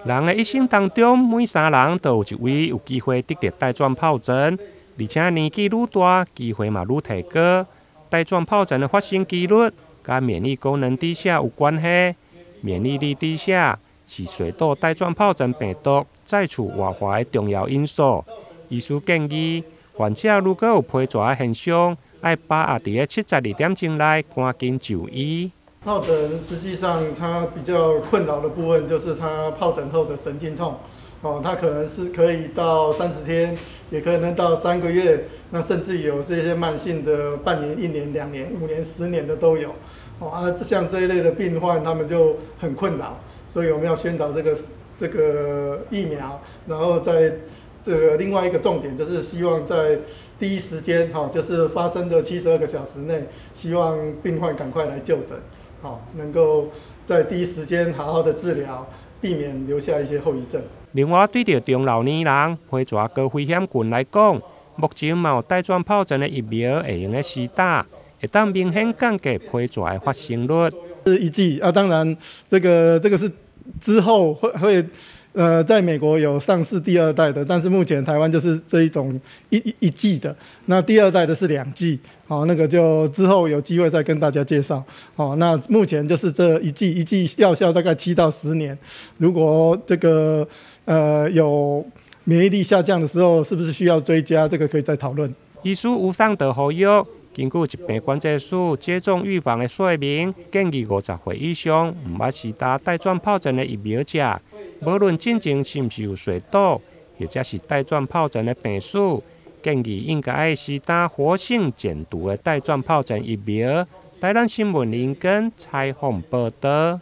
人的一生當中，每三人都有一位有機會得著帶狀疱疹，而且年紀愈大，機會嘛愈提高。帶狀疱疹的發生機率，佮免疫功能低下有關係。免疫力低下是水痘帶狀疱疹病毒再次活化的重要因素。醫師建議，患者如果有皮蛇的現象，愛把握佇咧72點鐘內趕緊就醫。疱疹實際上，它比較困擾的部分就是它疱疹後的神經痛，哦，它可能是可以到30天，也可能到3個月，那甚至有這些慢性的半年、一年、2年、5年、10年的都有，哦啊，像這一類的病患，他們就很困擾，所以我們要宣導這個疫苗，然後在這個另外一個重點就是希望在第一時間，哈，就是發生的72個小時內，希望病患趕快來就診。好，能夠在第一時間好好的治療，避免留下一些後遺症。另外，對著中老年人、皮蛇高危險群來講，目前嘛有帶狀疱疹的疫苗會用得施打，會當明顯降低皮蛇的發生率。是一劑啊，當然這個是之後會在美國有上市第二代的，但是目前台灣就是這一種一劑的。那第二代的是2劑，好，那個就之後有機會再跟大家介紹。好，那目前就是這一劑，一劑藥效大概7到10年。如果這個有免疫力下降的時候，是不是需要追加？這個可以再討論。醫師吳尚德呼籲，根據疾病管制署接種預防的說明，建議50歲以上毋捌施打帶狀疱疹的疫苗者，無論進前是毋是有水痘，或者是帶狀疱疹的病史，建議應該愛施打活性減毒的帶狀疱疹疫苗。台南新聞林根採訪報導。